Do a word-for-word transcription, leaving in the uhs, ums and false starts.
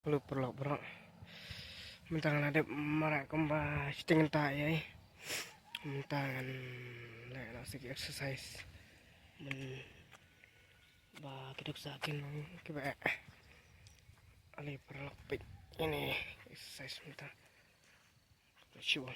Hello paralok baroh. Mynta ngan la dep mareh kumba shiteng kynta ïa. Mynta ngan leh noh sa ki exercise. Mynba ki duk sa kin long kiba eh. Ale paralok peit ïa kine exercise mynta. Shuwa.